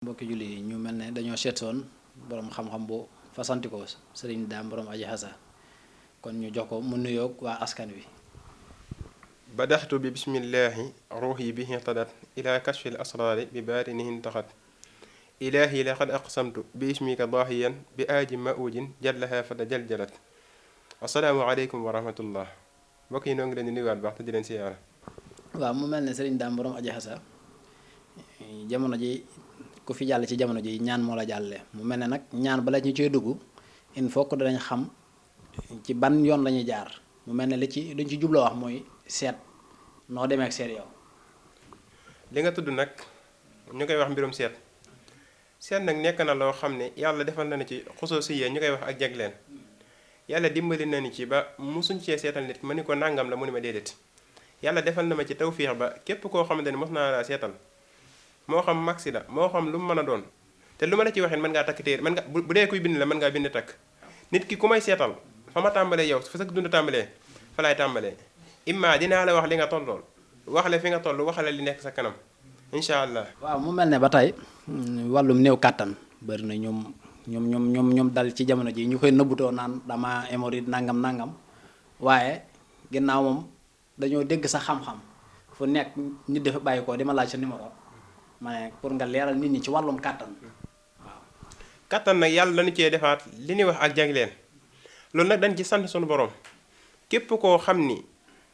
mbokki julli yi ñu mel ne dañoo seetoon borom xam-xam bu fasanti ko sëriñ daam borom aji xasa kon ñu jox ko mu nuyoog waa askan wi. badaxtu bi bismillahi ruuxi bihi tadat ila kashfil asraari bi baatinihin taxat ilaahi laqad aqsamtu bi ismika daahiyan bi aaji maujin jallaha fata jaljalat assalaamu aleykum wa rahmatullah mbokk yi noo ngi leen di nuyuwaat baax te di leen siyaara. waaw mu mel ne sëriñ daam borom aji xasa jamono ji ku fi jàll ci jamono ji ñaan moo la jàlle mu mel ne nag ñaan bala ñu ciy dugg il faut que danañ xam ci ban yoon la ñuy jaar mu mel ne luñ ci jubloo wax mooy seet noo demee ak seet yow. li nga tudd nag ñu koy wax mbirum seet nag nekk na loo xam ne yàlla defal na ni ci xusuusiyya ñu koy wax ak jagleen yàlla dimbali na ni ci ba musuñ cee seetal nit ma ni ko nàngam la mu ni ma déedéet yàlla defal na ma ci tawfiix ba képp koo xamante ni mos naa laa seetal moo xam maxi la moo xam lu mu mën a doon te lu ma la ci waxee mën ngaa takk téere mën nga bu dee kuy bind la mën ngaa bind takk nit ki ku may seetal fa ma tàmbalee yow fa sa dund tàmbalee fa laay tàmbalee imma dinaa la wax li nga tollool wax la fi nga toll waxale li nekk sa kanam incha allah. waaw mu mel ne ba tey wàllum néew kàttan bari na ñoom dal ci jamono ji ñu koy nëbbutoo naan dama hémorroïde nangam waaye ginnaaw moom dañoo dégg sa xam-xam fu nekk nit dafa bàyyi ko di ma laaj sa numéro ma ne pour nga leeral nit ñi ci wàllum kàttan waaw. kàttan nag yàlla lañu cee defaat li ñuy wax ak jagleen loolu nag dañ ci sant sunu borom képp koo xam ni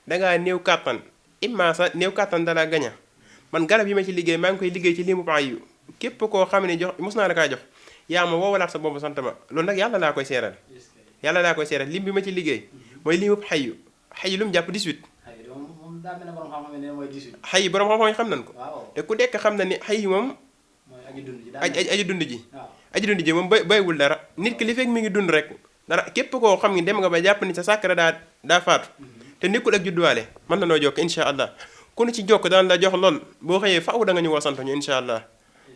dangaa néew kàttan imma sa néew kàttan dala gaña man garab yi ma ci liggéey maa ngi koy liggéey ci limu yu képp koo xam ne jox mos naa la kaa jox yaa ma woowalaat sa boobu sant ma loolu nag yàlla laa koy seeral lim bi ma ci liggéey mooy limu xayu lu mu jàpp 18. xay borom xam-xam yi xam nañ ko te ku dekk xam na ni xay moom aji dund ji moom baywul dara nit ki li fekk mi ngi dund rek dara képp koo xam ni dem nga ba jàpp ni sa sàkkara daa faatu te nekkul ak judduwaale mën na noo jokk incha allah ku nu ci jokk daan la jox lool boo xëyee faaw da nga ñu woo sant ñu incha allah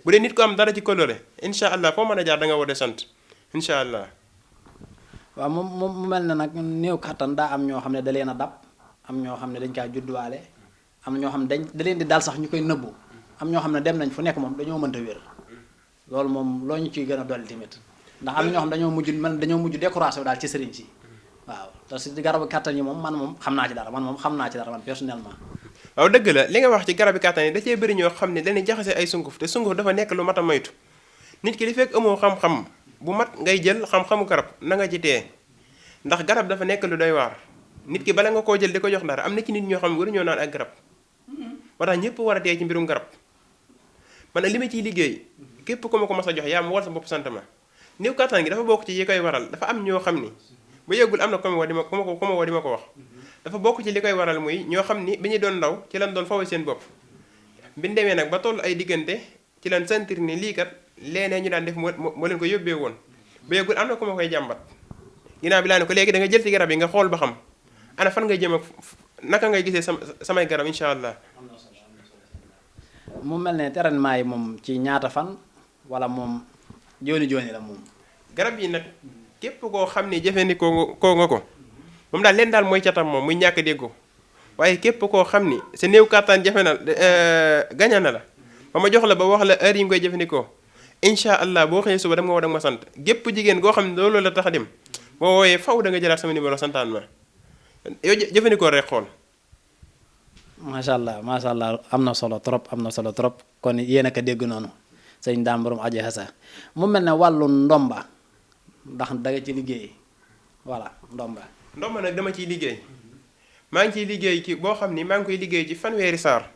bu dee nit ko am dara ci coloré incha allah foo mën a jaar da nga war a sant incha allah. waaw mu mel ne nag néew kattan daa am ñoo xam ne da leen a dab am ñoo xam ne dañ kaa judduwaale am ñoo xam ne da leen di dal sax ñu koy nëbbu am ñoo xam ne dem nañ fu nekk moom dañoo mënta wér loolu moom loo ñu ciy gën a dolli tamit ndax am na ñoo xam dañoo mujj découragé daal ci sëriñ si waaw te si garabu kàttan yi moom man xam naa ci dara man personnellement. waaw dëgg la li nga wax ci garabu kàttan yi da cee bëri ñoo xam ne dañuy jaxase ay sunguf te sunguf dafa nekk lu mat a moytu nit ki li fekk amoo xam-xam bu mat ngay jël xam-xamu garab na nga ci tee ndax garab dafa nekk lu doy waar nit ki bala nga koo jël di ko jox dara am na ci nit ñoo xam ne waruñoo naan ak garab moo tax ñëpp war a tee ci mbirum garab man li ma ciy liggéey képp ku ma ko mas a jox yaa ma war sa bopp sant ma néew kàttan gi dafa bokk ci yi koy waral dafa am ñoo xam ni ba yëggul am na ku ma woo di ma ko wax dafa bokk ci li koy waral muy ñoo xam ni bi ñu doon ndaw ci lan doon fawee seen bopp bi ñu demee nag ba toll ay diggante ci lan sentir ni lii kat leenee ñu daan def moo leen ko yóbbee woon ba yëggul am na ku ma koy jàmbat ginnaaw bi laa ne ko léegi da nga jël ci garab yi nga xool ba xam ana fan ngay jëm ak naka ngay gisee samay garab incha allah. mu mel ne traitement yi moom ci ñaata fan wala moom jooni la moom. garab yi nag képp koo xam ne jëfandikoo nga ko moom daal leen daal mooy catam moom muy ñàkk déggoo waaye képp koo xam ni sa néew kàttan jafe na gaña na la ba ma jox la ba wax la heure yi nga koy jëfandikoo incha allah boo xëyee suba dem nga war a ma sant gépp jigéen goo xam ne loolu la tax a dem boo wooyee faw da nga jëlaat sama numéro santaan ma yow jëfandikoo rek xool. macha allah am na solo trop kon yéen a ko dégg noonu sëñ Daam borom aji xasa mu mel ne wàllu ndomba ndax da nga ci liggéey voilà ndomba nag dama ciy liggéey maa ngi ciy liggéey ci boo xam ni maa ngi koy liggéey ci fanweeri saar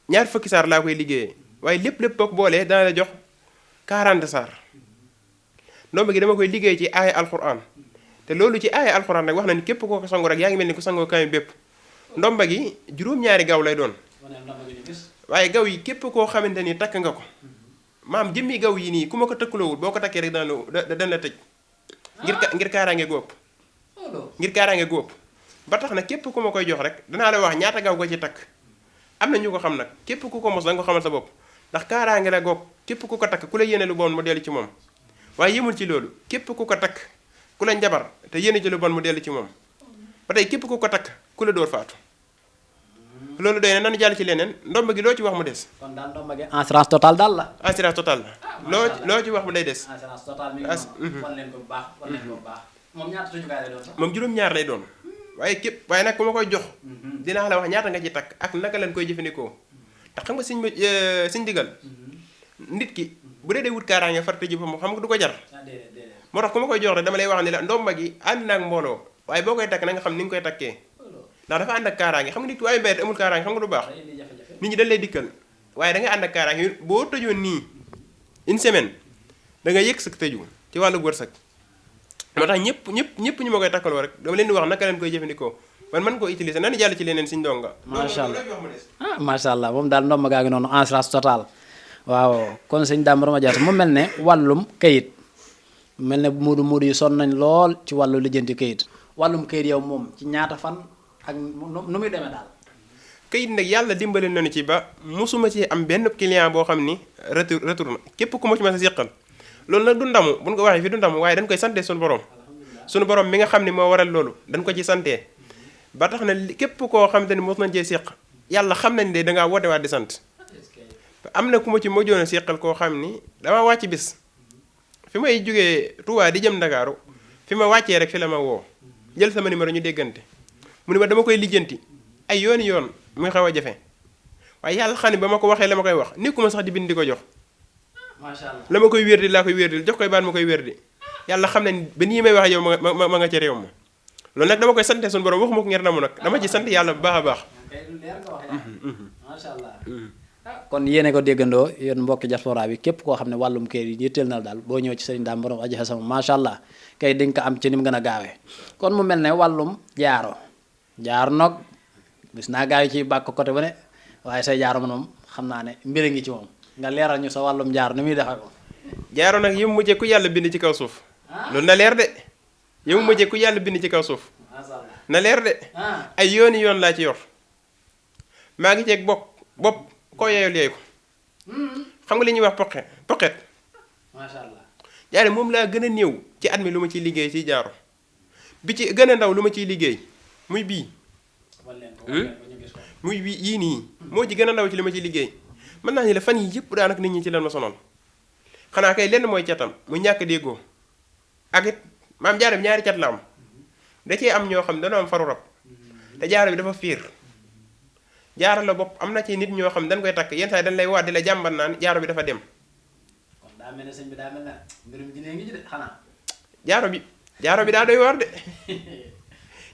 ñaar fukki saar laa koy liggéeyee waaye lépp boo ko boolee dana la jox 40 saar ndomba gi dama koy liggéey ci aaya alquran te loolu ci aaya alquran rek wax na ni képp koo ko sangu rek yaa ngi mel ni ku sangoo kaami bépp ndomba gi juróom-ñaari gaw lay doon waaye gaw yi képp koo xamante ni takk nga ko maam jëmmi gaw yi nii ku ma ko tëkkuloowul boo ko takkee rek dana la tëj ngir kaaraange gu ëpp ba tax na képp ku ma koy jox rek danaa la wax ñaata gaw nga ci takk am na ñu ko xam nag képp ku ko mos da nga ko xamal sa bopp ndax kaaraange la goog képp ku ko takk ku la yéene lu bon mu dellu ci moom waaye yëmul ci loolu képp ku ko takk ku la njabar te yéene ci lu bon mu dellu ci moom ba tey képp ku ko takk ku la dóor faatu loolu doy na nanu jàll ci leneen ndomba gi loo ci wax mu des. kon daal ndomba gi assurance totale daal la. assurance totale la. loo ci wax mu day des. assurance totale mi ngi noonu. wan leen ko bu baax wan leen ko bu baax. moom ñaata tëjukaay lay doon sax. moom juróom-ñaar lay doon. waaye nag ku ma koy jox. dinaa la wax ñaata nga ci takk ak naka lañ koy jëfandikoo. ndax xam nga siñ digal. nit ki bu dee wut kaaraange far tëju fa moom xam nga du ko jar. moo tax ku ma koy jox rek dama lay wax ni la ndomba gi ànd naag mbooloo waaye boo koy takk na nga xam ni nga koy takkee ndax dafa ànd ak kaaraange xam nga nit waaye mbéy amul kaaraange xam nga du baax nit ñi dañ lay dikkal waaye da nga ànd ak kaaraange boo tëjoon nii une semaine da nga yëg sa tëju ci wàllu wërsëg moo tax ñëpp ñu ma koy takkaloo rek dama leen di wax naka leen koy jëfandikoo man mën koo utiliser nan jàll ci leneen suñ ndonga. macha allah macha allah moom daal ndomba gaa ngi noonu assurance totale waaw kon sëñ Dame Rama Diatta mu mel ne wàllum kayit mel ne muudu yi sonn nañ lool ci wàllu lijjanti kayit wàllum kayit yow moom ci ñaata fan ak nu muy demee daal. kayit nag yàlla dimbali nañu ci ba mosuma ci am benn client boo xam ni retour na képp ku ma ci mën a seqal loolu nag du ndamu buñ ko waxee fi du ndamu waaye dañ koy sante suñu borom suñu borom mi nga xam ne moo waral loolu dañ ko ci sante ba tax na képp koo xam te ni mos nañ cee seq yàlla xam nañ de dangaa woote waat di sant am na ku ma ci mujjoon a seqal koo xam ni dama wàcc bis fi may jógee Touba di jëm Ndakaaru fi ma wàccee rek fi la ma woo jël sama numéro ñu déggante mu ne ma dama koy lijjanti ay yoon muy xaw a jafe waaye yàlla xam ne ba ma ko waxee la ma koy wax nekkuma sax di bind di ko jox macha allah la ma koy wérdi laa koy wérdi jox koy baat ma koy wérdi yàlla xam ne ba nii may wax yow ma nga ca réew ma loolu nag dama koy sante suñu borom waxuma ko ngir namu nag dama ci sant yàlla bu baax a baax. macha allah. kon yéene ko déggandoo yéen mbokki diaspora bi képp koo xam ne wàllum kayit yi yitteel na daal boo ñëw ci sëriñ Dame borom aji xasam macha allah kay di nga ko am ci ni mu gën a gaawee kon mu mel ne wàllum jaaro nag gis naa gaaw yi ci bàkk côté bu ne waaye say jaaro moom xam naa ne mbir a ngi ci moom nga leeral ñu sa wàllum jaaro ni muy defee ko. jaaro nag yow mujjee ku yàlla bind ci kaw suuf loolu na leer de yow mujjee ku yàlla bind ci kaw suuf na leer de ay yoon laa ci yor maa ngi ceeg bopp koo yeeyul yeey ko xam nga li ñuy wax poqet macha allah jaare moom laa gën a néew ci at mi lu ma ciy liggéey ci jaaro bi ci gën a ndaw lu ma ciy liggéey muy bii yii nii moo ci gën a ndaw ci li ma ciy liggéey mën naa ni la fan yi yëpp daanaka nit ñi ci lan ma sonoon xanaa kay lenn mooy catam mu ñàkk déggoo ak it maam jaaro bi ñaari cat la am da cee am ñoo xam ne dañoo am faru rab te jaaro bi dafa fiir jaaro la bopp am na ci nit ñoo xam dañ koy takk yenn saa yi dañ lay waat di la jàmbat naan jaaro bi dafa dem. kon daa mel ne sëñ bi daa mel ne mbirum jinne ngi ci de xanaa. jaaro bi daa doy war de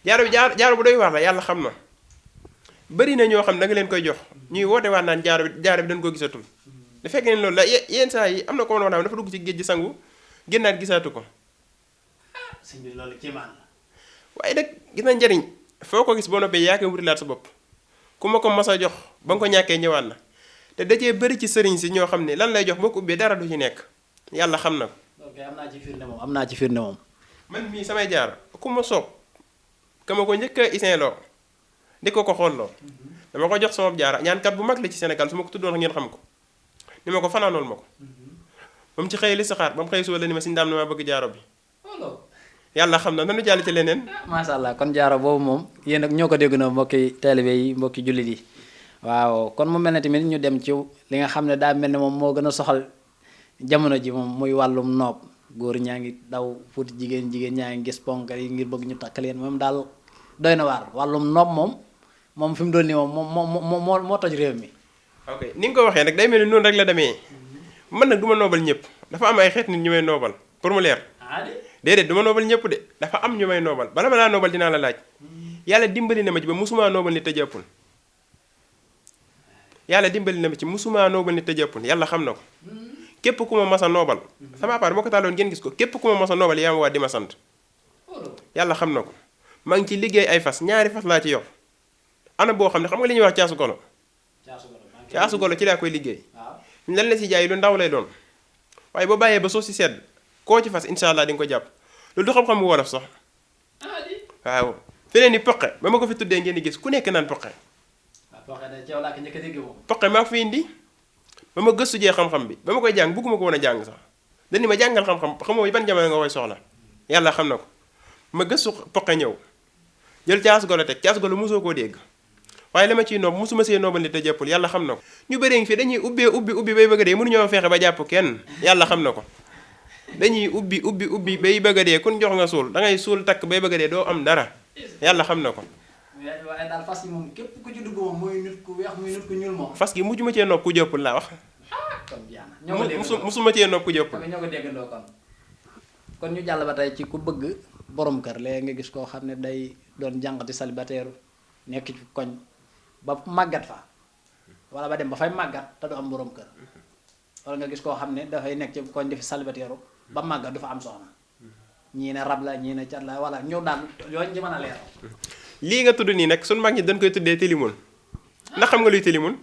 jaaro bu doy war la yàlla xam na bari na ñoo xam da nga leen koy jox ñuy woote waat naan jaaro bi dañ ko gisatul. da fekk ne loolu la yenn saa yi am na ko mën a wax dafa dugg ci géej gi sangu génnaat gisaatu ko. sëñ bi loolu kéemaan la. waaye nag gis na njariñ foo ko gis boo noppee yaa koy wutilaat sa bopp. ku ma ko mas a jox ba nga ko ñàkkee ñëwaat na te da cee bëri ci sëriñ si ñoo xam ne lan lay jox boo ko ubbee dara du ci nekk yàlla xam na ko. ok am naa ci firnde moom. man mii samay jaar ku ma soob ka ma ko njëkk a isin loo di ko xool loo dama ko jox sama jaara ñaankat bu mag la ci Sénégal su ma ko tuddoon ngeen xam ko ni ma ko fanaanool ma ko ba mu ci xëy li saxaar ba mu xëy suba la ni ma si ndaam na maa bëgg jaaro bi yàlla xam na nanu jàll ci leneen. macha allah kon jaaro boobu moom yéen ak ñoo ko dégg na mbokki taalibe yi mbokki jullit yi waaw kon mu mel ne tamit ñu dem ci li nga xam ne daa mel ne moom moo gën a soxal jamono ji moom muy wàllum noob góor ñaa ngi daw fuuti jigéen ñaa ngi gis ponkal yi ngir bëgg ñu takk leen moom daal doy na waar wàllum noob moom fi mu doon nii moom moo toj réew mi. ok ni nga ko waxee nag day mel ni noonu rek la demee man nag du ma noobal ñëpp dafa am ay xeet nit ñu may noobal pour mu leer. déedéet du ma noobal ñëpp de dafa am ñu may noobal bala ma laa noobal dinaa la laaj yàlla dimbali na ma ci ba musuma noobal nit te jàppul yàlla xam na ko képp ku ma mas a noobal sama part boo ko taaloon ngeen gis ko képp ku ma mas a noobal yaa ma waa di ma sant yàlla xam na ko maa ngi ci liggéey ay fas ñaari fas laa ci yor ana boo xam ne xam nga li ñuy wax caasu golo ci laa koy liggéey lan la si jaay lu ndaw lay doon waaye boo bàyyee ba soo si sedd koo ci fas incha allah di nga ko jàpp loolu du xam-xam bu wolof sax waaw feneen ni poqe ba ma ko fi tuddee ngeen di gis ku nekk naan poqe poqe maa ko fi indi ba ma gëstu jee xam-xam bi ba ma koy jàng bugguma ko woon a jàng sax dañu ma jàngal xam-xam xamoo ban jamono nga koy soxla yàlla xam na ko ma gëstu poqe ñëw jël caas golo teg caas golo mosoo koo dégg waaye la ma ciy noob mosuma see noobal nit te jàppul yàlla xam na ko. ñu bëree ngi fi dañuy ubbi bay bëgg a dee mënuñoo fexe ba jàpp kenn yàlla xam na ko dañuy ubbi bay bëgg a dee kun jox nga suul da ngay suul takk bay bëgg a dee doo am dara yàlla xam na ko. waaye daal fas yi moom képp ku ci dugg moom muy nit ku weex muy nit ku ñuul moom. fas gi mujj ma cee nopp ku jëppul laa wax. kon jeex na ñoo ko déggandoo musuma cee nopp ku jëppul. ñoo ko déggandoo kon ñu jàll ba tey ci ku bëgg borom kër léegi nga gis koo xam ne day doon jàngati célibataire nekk ci koñ ba màggat fa wala ba dem ba fay màggat te du am borom kër wala nga gis koo xam ne dafay nekk ci koñ di fi célibataire ba màggat du fa am soxna ñii ne rab la ñii ne cat la wala ñëw daal yooyu ñu mën a leeral. lii nga tudd nii nag sunu mag ñi dañ koy tuddee tilimun ndax xam nga luy tilimun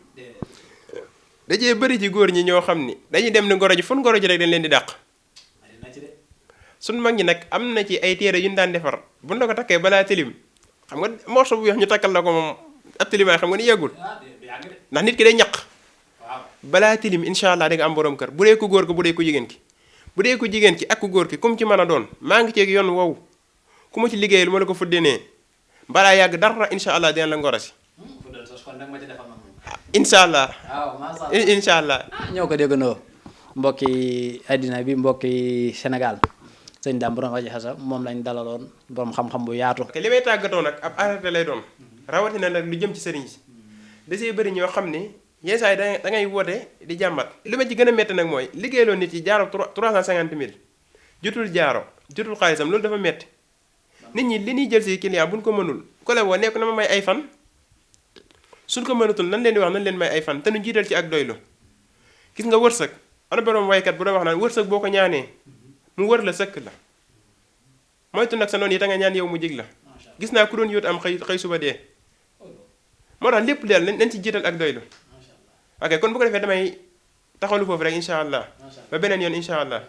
dajee bëri ci góor ñi ñoo xam ni dañuy dem ni ngoro ji fun ngoro ji rek dañ leen di dàq. sunu mag ñi nag am na ci ay téere yu ñu daan defar buñ la ko takkee balaa tilim xam nga morso bu weex ñu takkal la ko moom ab tilimaay xam nga ni yàggul ndax nit ki day ñaq balaa tilim incha allah da nga am borom kër bu dee ku góor ko bu dee ku jigéen ki bu dee ku jigéen ki ak ku góor ki comme ci mën a doon maa ngi ceeg yoon wow ku ma ci liggéeyal ma la ko fuddenee balaa yàgg dara incha allah dina la ngoro si incha allah incha allah ñoo ko déggandoo mbokki àddina bi mbokki Sénégal sëñ Dame borom aji xasa moom lañ dalaloon borom xam-xam bu yaatu. li may tàggatoo nag ab arrêté lay doon rawatina nag lu jëm ci sëriñ si da see bëri ñoo xam ni yenn saa yi da ngay woote di jàmbat. li ma ci gën a métti nag mooy liggéeyloo nit yi jaaro 350 000 jotul jaaro jotul xaalisam loolu dafa métti nit ñi li ñuy jël si client buñ ko mënul ko la woo nekk na ma may ay fan suñ ko mënatul nan leen di wax nan leen may ay fan te nu jiital ci ak doylu gis nga wërsëg ana borom waykat bu doon wax naan wërsëg boo ko ñaanee mu wër la sëkk la moytu nag sa noonu yi ta nga ñaan yow mu jig la gis naa ku doon yóot am xëy suba dee moo tax lépp deel nañ ci jiital ak doylu ok kon bu ko defee damay taxawlu foofu rek incha allah ba beneen yoon incha allah